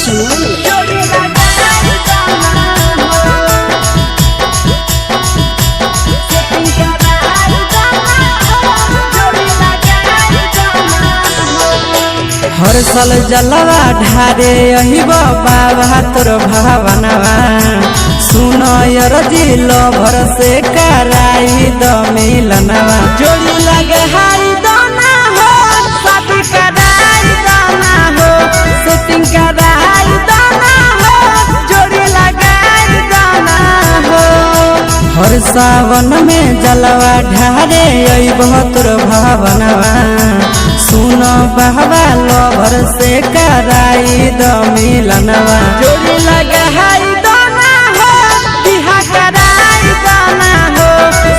Chamoli. हर साल जलवा ढारे अहिब बाबा तोर भावनवा सुन अरजी लभर से कराई द मिलनवा जोड़ी लगे हाई दाना हो शादी कराई दाना हो सेटिंग कराई दाना हो जोड़ी लगाई दाना हो। हर सावन में जलवा ढारे अइब तोर भावनवा सुन बाबा लभर से कराई द मिलनवा जोड़ी लगाई दाना हो बिहा कराई दाना हो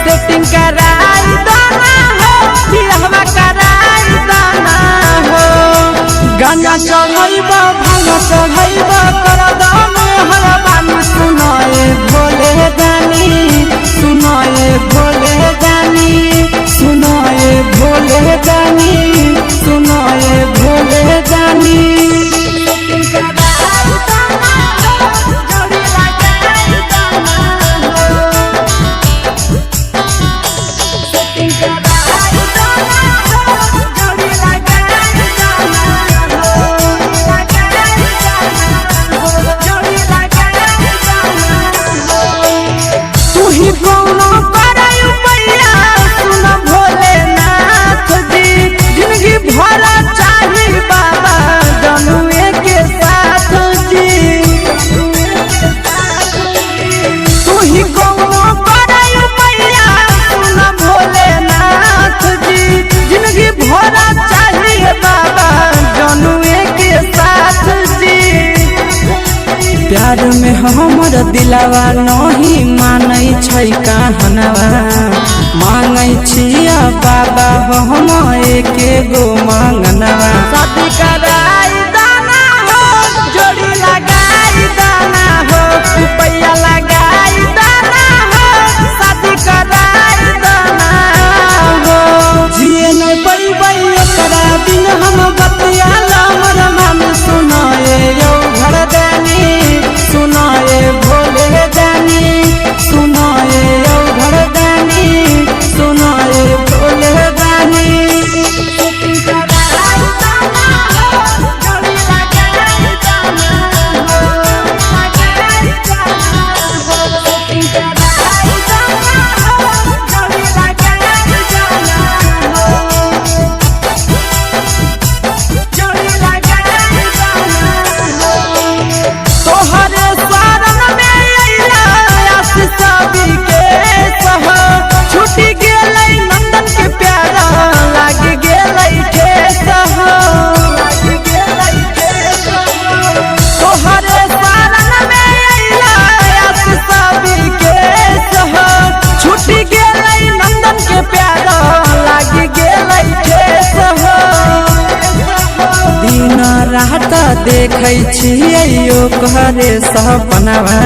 सेटिंग कराई दाना हो बिहवा कराई दाना हो। गाना चढ़ैब भांग चढ़ैब कर दम हरबानी सुनाए भोले दानी सुनाए भोले दानी सुनाए भोले दानी सुनाए भोले दानी। तू ही कौनो कराई उपैया सुन भोलेनाथ जी जिंदगी भर चाही बाबा जनुए के साथ जी। तू ही कौनो कराई उपैया सुन भोलेनाथ जी जिंदगी भर चाही बाबा जनुए के साथ जी। प्यार में हमर दिलावा नहीं मानै छै कहनवा मांगै छिया बाबा हम एके गो मांगनवा शादी कराई दाना हो जोड़ी लगाई दाना हो रुपैया लगाई दाना हो शादी कराई दाना हो। जिए न पैबै ओकरा बिन हम बतिया हमर मन सुनाए यौ घर दानी सुनाए भोले दानी सुनाए यौ घर दानी सुनाए भोले दानी। तोहरे शरण में अइला आशीष के सह छूटी गेलै नंदन के प्यारा लाग गेलै ठेस हो। तोहरे शरण में अइला आशीष के सह छूटी गेलै नंदन के प्यारा लाग गेलै ठेस हो। दिन रात देखै छियै ओकरे सपनवा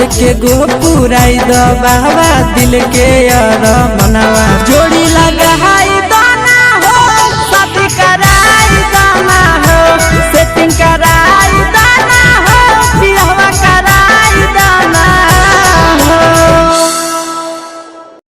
एक गो पुराई द बाबा दिल के अरमनवा जोड़ी लगाई।